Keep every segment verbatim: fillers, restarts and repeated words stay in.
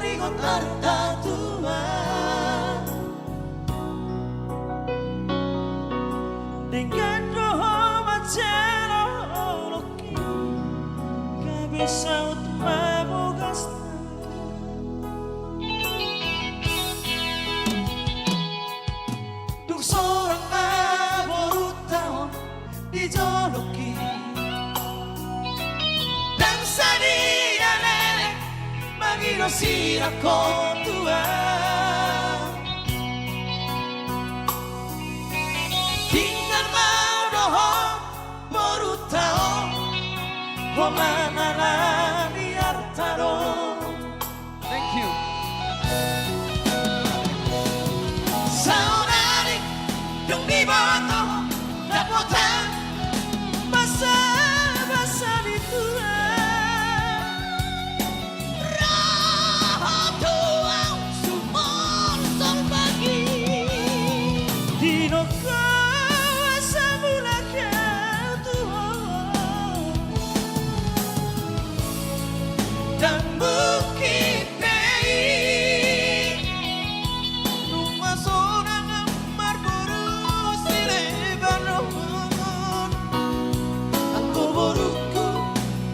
Ringot arta tuan. Denggan do ho manjalo olokki, gabe saut ma bogasna. Dung sorang ma borunta on di jolongki, ndang sadia leleng mangido sirangkon tuan. Tinggal ma dohot borunta on, ho mangalani arta do. Thank you. Saonari dung diboto dapotan basabasa ni tuan, ro ho tu ahu sumolsol bagi. Didok ho asa mulak ahu tu ho, ndang mungkin be i. Nunga sonang ahu marboru sileban on, anggo borungku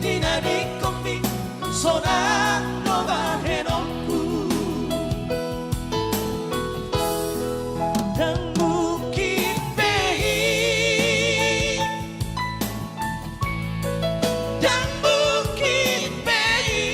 di na ningkon i sonang do bahenonku. Ndang mungkin be i. Ndang mungkin be i.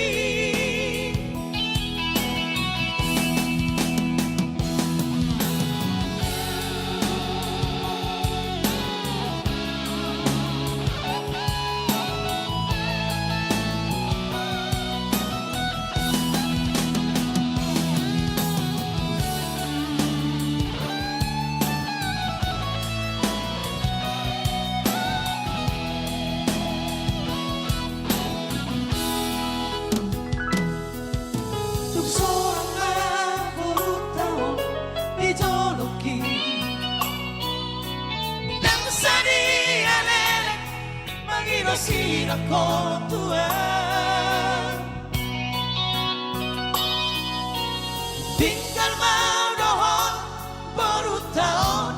Tung sorang ma borunta on di jolongki, ndang sadia leleng mangido sirangkon tuan. Tinggal ma dohot borunta on,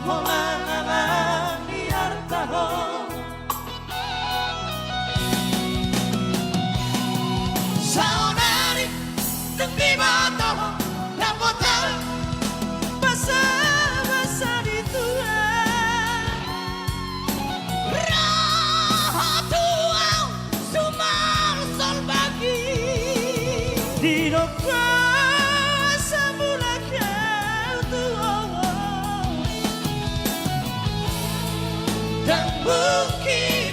ho mangalani arta do. Saonari dung diboto dapotan basabasa ni tuan, ro ho tu ahu sumolsol bagi. Didok ho asa mulak ahu tu ho, ndang mungkin